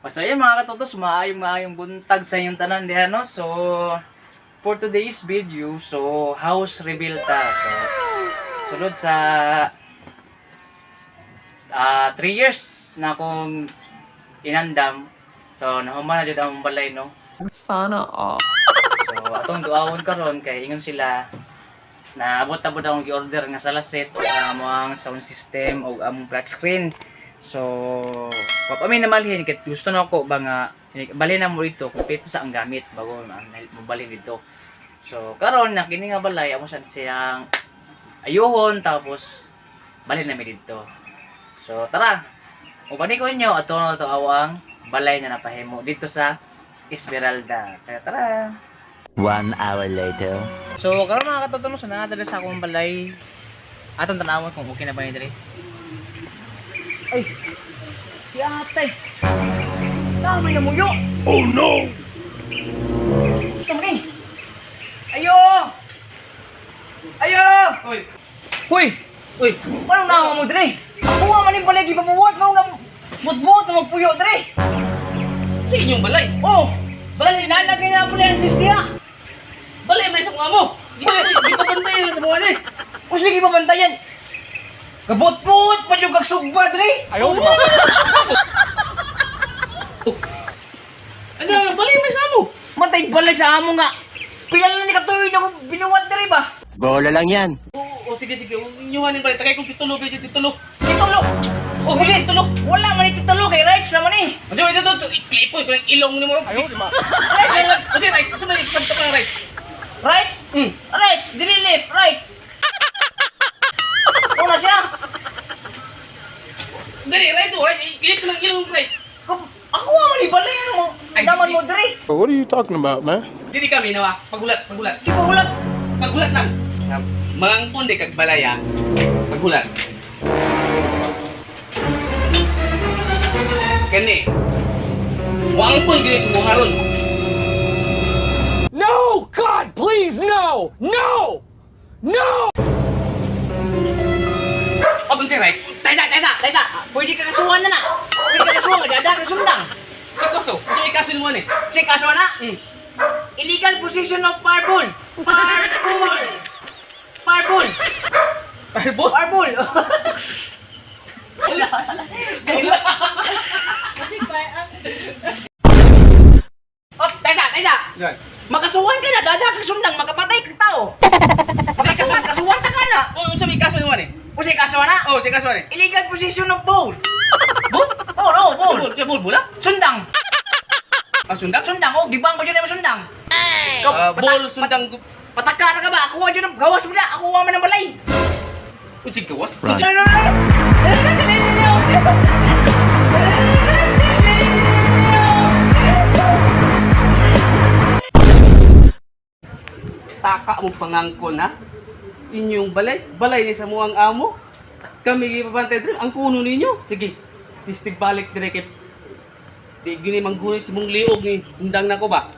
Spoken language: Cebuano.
So ayun mga katotos, maayong maayong buntag sa inyong tanan diha, no. So for today's video, so house reveal ta. So sulod sa 3 years na akong inandam. So nahuman na jud ang balay, no. Sana all. So atong duawon karon kay ingon sila na abot-abot akong gi-order nga sala set ug ang among sound system ug among flat screen. So, wa pa mi namalhin kay gusto na ako ba nga balhin na mo ito, kumpleto sa ang gamit bago mobalhin dito. So, karon na kini nga balay amo sa siyang ayuhon, tapos balhin na mi dito. So, tara. Uban ko inyo ato na to awang balay na napahimo dito sa Esmeralda. So, tara. 1 hour later. So, karon mga katotono, so naa diri sa akong balay. Atong tanawon kung okay na ba ni diri. Ay! Si ate! Dami na muyo! Oh no! Gusto mo ni? Ayo! Ayo! Uy! Uy! Uy! Anong nawa mo diri? Ako nga man yung balay gipabuhat mo nga butbuot na magpuyo diri. Sa inyong balay! Oh! Balay nalagay na ambulances diha. Balay man sa mga mo! Di ba, di pa bantay sa mga ni! O sige mabantayan. Kabot-buot pa yung kagsugba diri. Ayaw mo! Ano, balay man sa mo! Matay balay sa amo nga. Pila na ni katuloy na akong binuwat diri ba? Bola lang yan. Oo, oh, sige, sige. Inyuhan yung balay. Tagay kong titulo, bitch, titulo. Titulo. Oh, Kasi titulo. wala man ni titulo kay rights naman eh. Ano, ito, ito, ito, i-clip ko yung ilong ni mo. Ayaw, di ba? Rights, kasi rights, ito may pagta pa ng rights. Rights? Rights, dili left, rights. Una siya. Dali, right, oh, right, i-clip ko ng ilong, right. Ako nga man ni balay ano mo. Ay, Naman di- mo diri. What are you talking about, man? Dili kami nawa, paghulat, paghulat. Di pa hulag. Paghulat lang. Mangangkon di kag balaya. Paghulat. Kani. Wangkon gini sa buharon. No! God, please, no! No! No! Open si rights. Taysa, taysa, taysa. Pwede ka kasuhan na na. Pwede ka kasuhan, dada ka sundang. Sa kaso, kasi ikaso mo ni. Check kaso na. Illegal possession of fireball. Fireball. Fireball. Fireball. Fireball. Oh, taysa, taysa. Yan. Makasuhan ka na, dada ka sundang, makapatay ka tao. Makasuhan, kasuhan ta ka na. Oh, unsa may kaso mo ni? Kasi kaso na, Oh, sa kaso ni. illegal possession of bowl. Bul? Oh, no, bowl. Bul, bul, bula? Sundang. Ah, sundang? Sundang, oh, gibang ko dyan na sundang. Ikaw, Ah, bol, sundang. Pataka na ka ba? Ako dyan ang gawas mo na. Ako man ang balay. Unsig gawas? Right. No, no, no, no. Taka mo pangangkon ha? Inyong balay, balay ni sa muang amo. Kami gipabantay diri ang kuno ninyo. Sige, tistig balik dire kay di gini manggunit si mong liog ni undang nako ba.